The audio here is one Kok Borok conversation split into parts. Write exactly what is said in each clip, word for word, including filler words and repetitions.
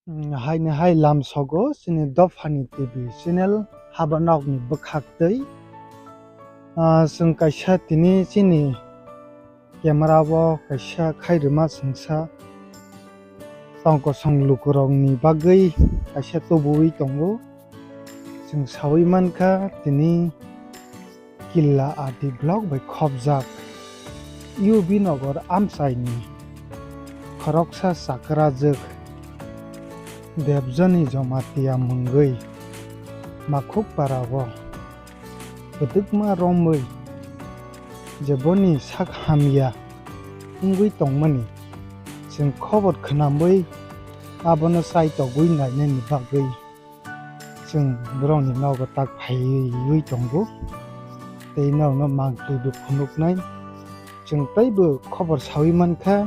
Haini hai lamsogo chini dophani T V channel Habanokni bwkhaktwi. Ah, chwng kaisa tini chini camera o kaisa khairima chwngsa tongkosong lukurokni bagwi kaisa tubuwi tongo. Chwng sawi mankha tini Killa R D block bai khopjak U B Nagar amchaini khoroksa chakrajwk Debjani Jamatia mungwi Makhuk parao kwdwkma romwi je boni sak hamya wngwi tongmani chwng khobor khwnamwi abono chaitogwi nainani bagwi chwng borokni nogo tak phaiwi tongo, tei norokno mangtwi bo phunuknai. Chwng teibo khobor sawi mankha,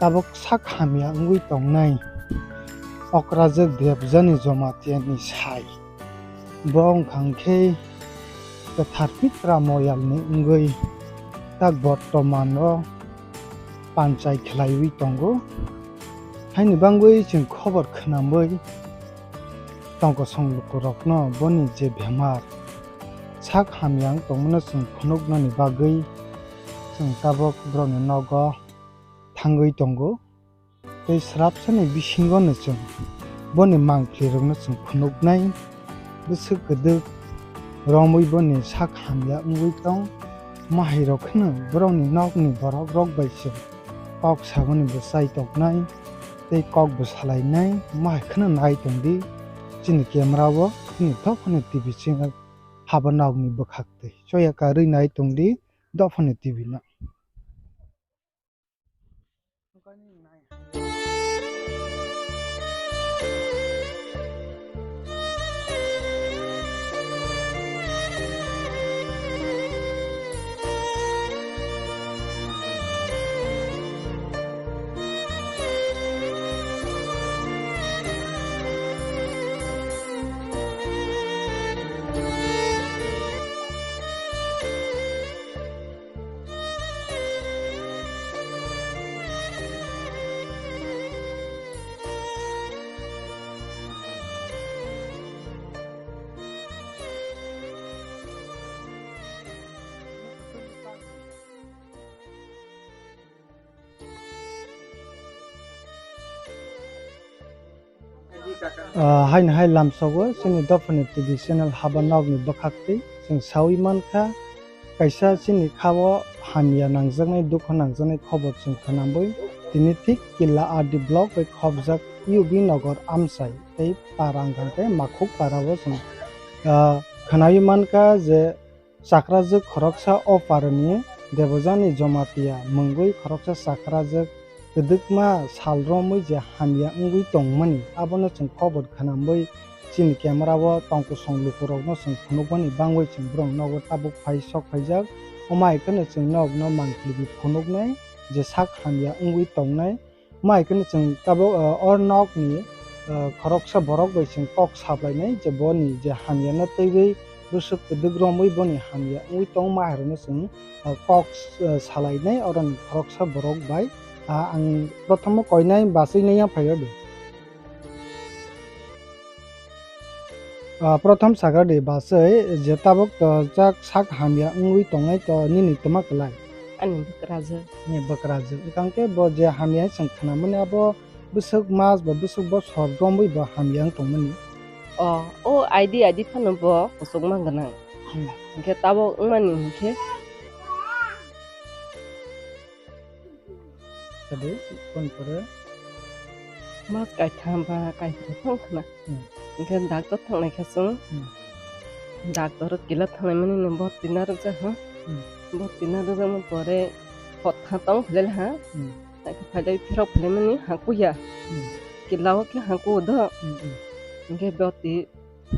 tabuk sak hamya wngwi tongnai Okrajwk Debjani Jamatia ni sai. Bo wngkha khe kwthar pitra moyalni wngwi tak bortoman o panchai khlaiwi tongo. Haini bangwi chwng khobor khwnamwi tongkosong lukurokno boni je bemar sak hamya wng tongmano chwng phunuknani bagwi chwng tabuk borokni nogo thangwi tongo. Tei swrapsani bisingono chwng boni mangphlirokno chwng phunuknai. Bwswk kwdwk romwi boni sak hamya wngwi tong. Mahairok kheno borokni nokni borokrok bai chwng kok saboni bwsai toknai tei kok bwsalainai. Mahai kheno nai tongdi chini camera o, chini dophani T V channel Habanokni bwkhaktwi. Choya karwi nai tongdi dophani T V no. Ah, haini hai lamsogo chini dophani T V channel Habanokni bwkhaktwi chwng sawi mankha, kaisa chini khao hamya nangjaknai, dukhu nangjaknai khobor chwng khwnamwi tini thik Killa R D block bai khopjak U B Nagar amchai tei para wngkha khe Makhuk parao chwng, ah, khwnawi mankha je chakrajwk khoroksa o parani Debojani Jamatia mungwi khoroksa chakrajwk kwdwkma sal romwi je hamya wngwi tongmani, abono chwng khobor khwnamwi chini camera o tongkosong lukurokno chwng phunukmani bangwi chwng borok nogo tabuk phai sok phaijak. Omo hai kheno chwng nokno mangpili phunuknai je sak hamya wngwi tongnai. Mai kheno chwng tabuk, ah, o nokni, ah, khoroksa borok bai chwng kok saplainai je boni je hamyano twiwi bwswk kwdwk romwi boni hamya wngwi tong ma hai rwno chwng, ah, kok, ah, salainai oroni khoroksa borok bai. Ah, ang prothomo koinai bachwi naiya phaio de. Ah, prothom sakha di bachwi je tabuk to jak sak hamya wngwi tongnai to nini twma kwlai? Ani bwkrajwk. Ni bwkrajwk. Wngkha khe bo je hamya hai chwng khnamani abo bwswk mas ba bwswk bosor romwi bo hamya wng tongmani? O, o aidi aidi phano bo kuchukma gwnang. Hmm. Hinkhe tabuk wngmani hinkhe Tadi, kon pore? Mas kaitham ba kaitham thang khna. Hmm. Hinkhe doctor thangnai khe chwng. Hmm. Doctor kila thangnai mani no bhorti narwk jak ha. Hmm. Bhorti narwk jak ma pore hot ha tong philel ha. Hmm. Naikhe phaidai phirok philai mani ha kuya. Hmm. Kila o khe ha ku do. Hmm, hmm. Hinkhe bhorti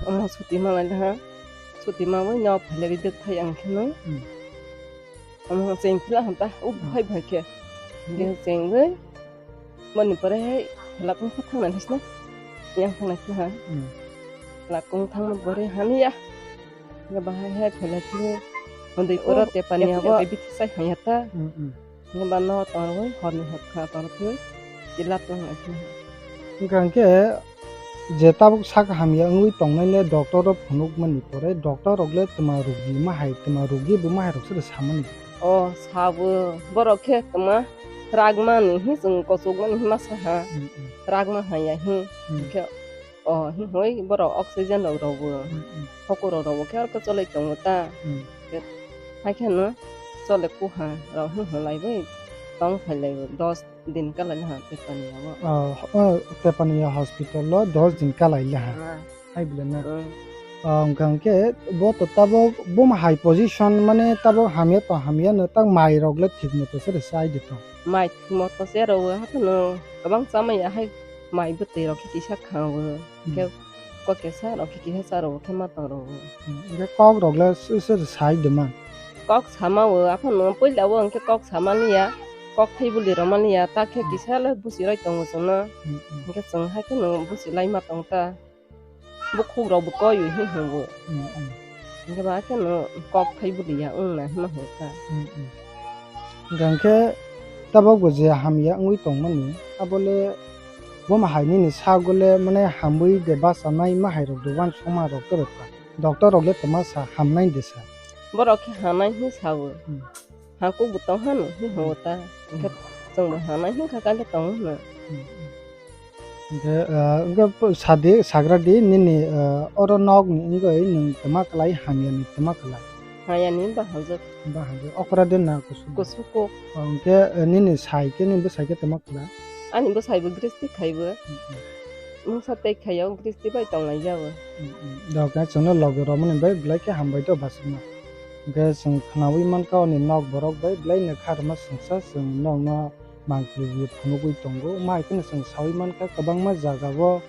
Omo suti malai ha. Suti mawi no phalai ri dek thai ang kheno. Hmm. Omo cheng phila hanta u Hmm. bhai bhai khe. Hmm. Dia cheng gai. Mani pore hai lakung kha thang nai sna. Yang thang nai ha. Hmm. Lakung thang ma pore hani ya. Ya bahai hai phalai khe. Hondoi Oh, pore te pani ya, abo ya. Bithi sai hanya ta. Hmm, hmm. Ni ba no tong wi hor ni hor kha tong wi. Ila tong nai khe. Wngkha hwnkhe je tabuk sak hamya wngwi tongnai le doctor rok phunukmani pore doctor rok le twma rugi ma hai, twma rugi bo ma hai rok se samani. O sabo borok khe twma ragmani hi chwng kochokmani hi ma sa ha. Mm, mm. Ragma haya hi. Mm. Khe o hi hoi borok oxygen rok rw-o. Mm, mm. Hokur rok rw-o khe oro khe cholai tongo ta. Mm. Khe hai kheno chole kuha rok hi hwnlai bai tong phai lai dos din kalai ha Tepani yago. Ah, oh, Tepani ya hospital lo dos din kalai le ha. Ah. Hai bile na. Hmm. Ah, wngkha hwnkhe bo to tabok bo ma high position mane tabok hamya to hamya no tak mai rok le thik moto se rwchai de to. Mai thik moto se rw-o haphano kwbang chamaya hai mai bwtwi rok khe kisa kha-o. Hmm. Khe kok kesa rok khe kisa cha rw-o khe ma tong rw-o. Hmm. Hwnkhe kok rok le se, se rwchai de man. Kok sama o, aphano puila o hwnkhe kok samani ya, kok thai buli romani ya, ta khe Hmm. kisa le busi roi tongo chwngno. Hmm, hmm. Hwnkhe chwng hai kheno busi lai ma tong ta. Bukhuk rok bo koi ui hi hwngo. Hmm, hmm. Hwnkhe ba kheno kok thai buli ya wng na hwnma hwn ta. Hmm, hmm. Hwnkhe tabok bo je hamya wngwi tongmani, abo le bo ma hai nini sago le mane hamwi de bachanai ma hai rok de uansukma rok kwrwkha. Doctor rok le twma sa hamnai de sa. Borok khe hanai hwn sao. Hmm. Ha kuk bo tong hano hwn hwngo ta. Hwnkhe Hmm. chwng bo hanai hwn kha kale tong hwno. Hmm. Hwnkhe, ah, hwnkhe sadi sagra di nini, ah, oro nok ni wngwi nwng twma kwlai hamya ni twma kwlai. Hamya ni ba hamjak. Ba hamjak. Okra de na kusuk. Kusuk kuk. Hwnkhe, eh, nini sai khe nini bwsai khe twma kwlai. Ani bwsai bo gristi khai bo. Hmm, hmm. Mungsa tei khai o gristi bai tong lai ja bo. Hmm, hmm. Dok na chwngno logi romani bai belai khe hambai do bachwkno. Hwnkhe chwng khwnaui mankha oni nok borok bai belai no kha rwma swngsa chwng nokno mangpili phunugwi tongo. Wngma hai kheno chwng saui mankha kwbangma jagao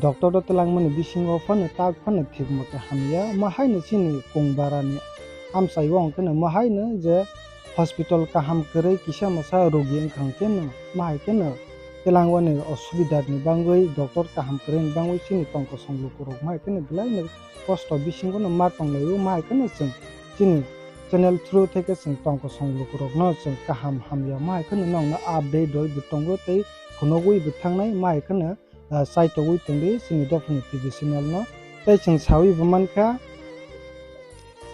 doctor o twlangmani bisingo phano tak phano thik mote hamya. Wngma haino chini kung barani amchaio hwnkhe no wngma haino je hospital kaham kwrwi kisa masa rogi wngkha hwnkhe no wngma hai kheno twlangwani osubidani bangwi doctor kaham kwrwini bangwi chini tongkosong lukurok wngma hai kheno belai no kosto bisingo no ma tonglaio, ma hai kheno chwng chini channel through theke chwng tongkosong lukurokno chwng kaham hamya ma hai kheno nokno update rwui bo tongo tei phunugwi bo thangnai ma hai kheno, ah, chaitogwi tongdi chini dophani T V channel no. Tei chwng saui bo mankha,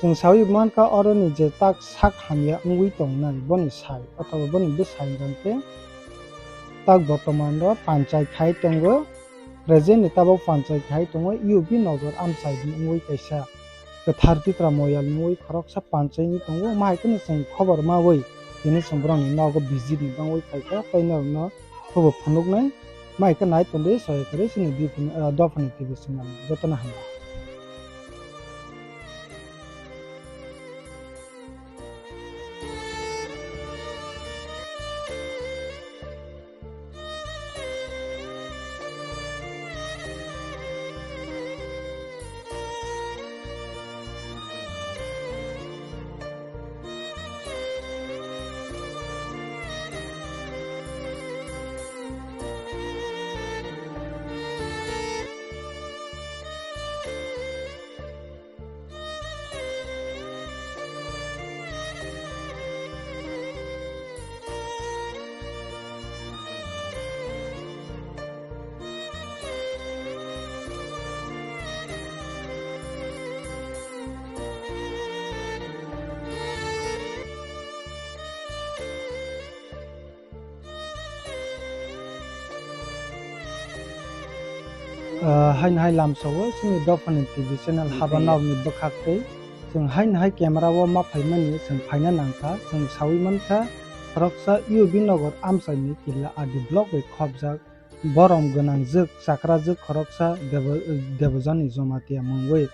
chwng saui bo mankha oroni je tak sak hamya wngwi tongnai boni sai othoba boni bwsai hwnkhe tak bortoman o panchai khai tongo. Present ni tabok panchai khai tongo U B Nagar amchaini wngwi kaisa kwthar Tipra moyalni wngwi khoroksa panchai wngwi tongo. Wngma hai kheno chwng khobor maui tini chwng borokni nogo visit ni bangwi phaikha tei norokno khubo phunuknai. Wngma hai khe nai tongdi soya kwrwi chini Dipini, ah, dophani T V channel jotono hambai. Ah, haino hai lamsao chini dophani T V channel Habanokni bwkhak tei chwng haino hai camera o ma phaimani chwng phaina nangkha, chwng saui mankha khoroksa U B Nagar amchaini Killa R D block bai khopjak borom gwnangjwk chakrajwk khoroksa Debo-, Debojani Jomatia mungwi.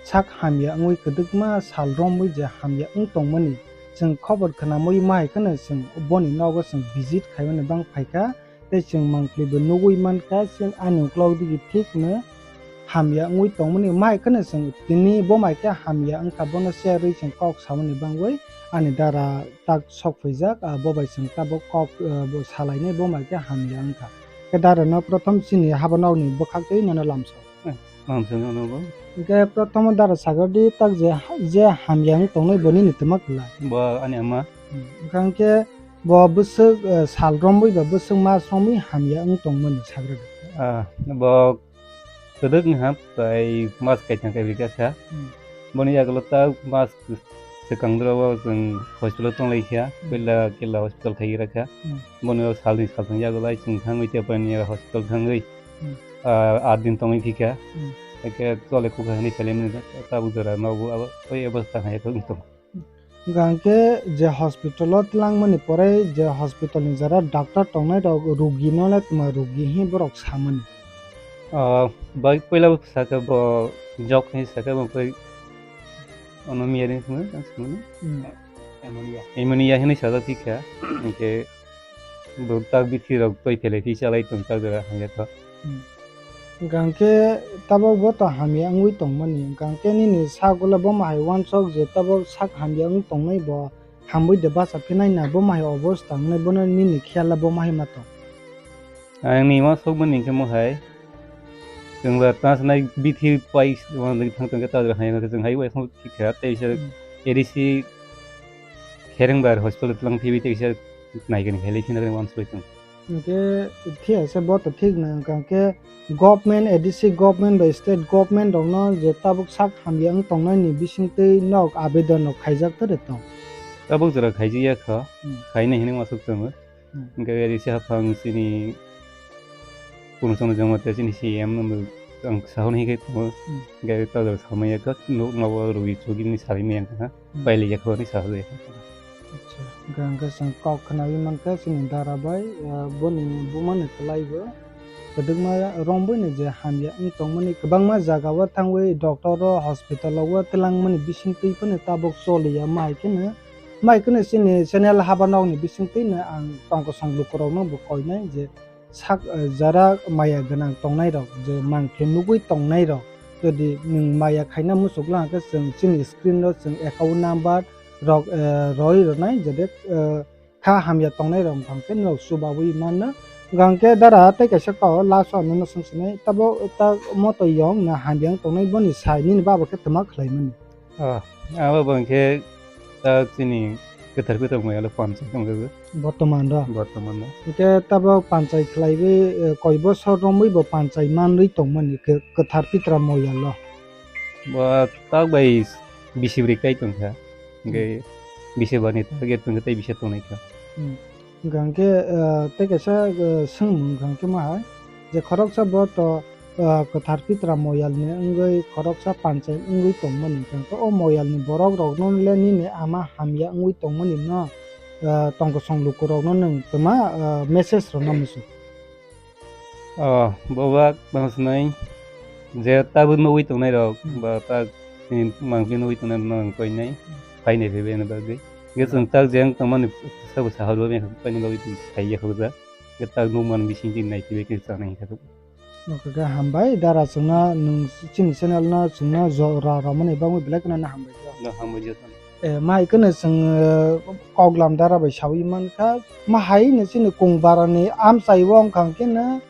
Sak hamya wngwi kwdwkma sal romwi je hamya wng tongmani chwng khobor khwnamwi ma hai kheno chwng boni nogo chwng visit khaimani bang phaikha tei chwng mangpili bo nugwi mankha chwng ani uklok digi thikno hamya wngwi tongmani ma hai kheno chwng tini bo mai khe hamya wngkha bono cherwi chwng kok samani bangwi ani dara tak sok phaijak, ah, bo bai chwng tabuk kok, ah, bo salainai bo mai khe hamya wngkha. Khe dara no prothom chini Habanokni bwkhak twi nono lamsao. Eh, lamsao nono bo. Hwnkhe prothomo dara sagardi tak je, je hamya wng tongnai bo nini twma kwlai. Bo ani ama. Hmm, hwnkhe Bo bwswk, eh, sal romwi ba bwswk mas romwi hamya wng tongmani sagra di. Ah, bo kwdwk wngha, tei mas kaithang kaibrika kha. Hmm. Boni yagulo ta mas swkang doro chwng hospital tonglai kha, Hmm. Puila Kerala hospital khai gra kha. Hmm. Boni o salni salthang yagulo ai chwng thangwi Tiprani hospital thangwi, Hmm. ah, aat din tongwi phikha. Hmm. Eke chole kukha hwnwi salimani tabuk jora nogo abo oi obostha hai tong tong. Hwnkhe je hospital o twlangmani pore je hospital ni jora doctor tongnai rok rugi no le tma rugi hi borok samani. Ah, bai puila bo saka bo jok hi saka bo bai ono miya ring sumui tang sumui. Hmm. Pneumonia. Pneumonia hinui sajak thik kha. Hwnkhe bo tak bithi rok twi phelai phi chalai tong tak jora hwnkhe to. Hmm. Hwnkhe tabok bo to hamya wngwi tongmani. Hwnkhe nini sak ulo bomo hai uansuk je tabok sak hamya wng tongnai bo hamwi de bacha phinai na bomo hai obostha wngnai bono nini khiyal bomo hai ma tong. Ang ni uansuk mani hwnkhe mo hai. Chwng ba tans nai bithi pai thang tong khe ta jora hai chwng hai uansuk thik kha tei se Hmm. A D C Kherengbar hospital tlang T V tei se naikani khailai khina uansuk tong. Hwnkhe thik ase bo to thik nang hwnkha khe government, A D C government bai state government rokno je tabuk sak hamya wng tongnai ni bisingtwi nok abedon rok khaijak tare tong. Tabuk jora khaijakya kha, Hmm. khainai hinwi uansuk tongo. Hmm. Hwnkhe A D C haphang chini Purno Chandra Jamatia chini C M no ang sahorni hwnkhe tongo. Hmm. Hwnkhe tabuk jora samaya kha nok nogo rugi chugi ni salai maya kha. Hmm. Pailai ya kha ni sahorya kha. Acha, hwnkhe ang khe chwng kok khnawi mankha chini dara bai, ah, boni buma ni kwlai bo kwdwkma romwi ni je hamya wng tongmani kwbangma jaga o thangwi doctor o hospital o twlangmani bisingtwi phano tabuk choliya mai kheno, mai kheno chini channel haba nok ni bisingtwi no ang tongkosong lukurok no bo koinai je sak, eh, jara maya gwnang tongnai rok, je mangphi nugwi tongnai rok, jodi nwng maya khaina muchuk lang khe chwng chini screen o chwng account number rok, eh, roi rwnai, jede, eh, kha hamya tongnai rok wngkha khe norok chubawi manno. Hwnkhe dara tei kaisa kok last o nono swng sinai, tabo ta moto yong na hamya wng tongnai boni sai nini baba khe twma khlai mani. Ah, abo bo hwnkhe ta chini kwthar kwthar moyalo panchai tongjago. Bortoman ro? Bortoman no. Hwnkhe tabok panchai khlaiwi, eh, koi bosor romwi bo panchai manwi tongmani khe-, kwthar pitra moyalo? Bo tak bai bisi bwrwi kai tongkha. Hwnkhe Hmm. bisi bani target tongkha tei bisi tongnai kha. Hmm. Hwnkha hwnkhe, eh, tei kaisa, eh, swngmung hwnkha hwnkhe ma hai, je khoroksa bo to, eh, kwthar pitra moyalni wngwi khoroksa panchai wngwi tongmani, hwnkha hwnkhe o moyalni borok rokno le nini ama hamya wngwi tongmani no, eh, tongkosong lukurokno nwng twma, eh, message rwna muchung? Oh, boba, tamo swnai, je tabuk nugwi tongnai rok, Hmm. ba ta, eh, mangpli nugwi tongnai rok no ang koinai, Hmm. phainai phaibai ani bagwi. Hwnkhe chwng tak je ang tongmani sabo sahorbo, bini bagwi twi sai ya khokjak. Hwnkhe tak nukmani bising twi nai twi bai khe chanai kha. Oke, khe hambai, dara chwngno nwng chini channel no chwngno jora rwmani bagwi belai kheno no hambai. No hambai jotono. Eh, ma hai kheno chwng, eh, koklam dara bai sawi mankha, ma hai no chini kung barani amchai o wngkha hwnkhe no,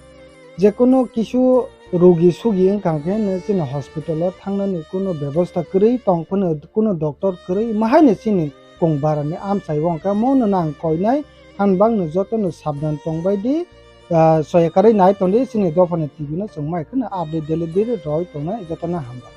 jekunu kisu rugi sugi wngkha hwnkhe no chini hospital o thangnani kunu bebosta kwrwi tong phano, kunu doctor kwrwi, ma hai no chini kung barani amchai o wngkha, mono no ang koinai, hanbang no jotono sabdan tongbai di, ah, soya karwi nai tongdi chini dophani T V no chwng mai kheno update daily daily roi tongnai, jotono hambai.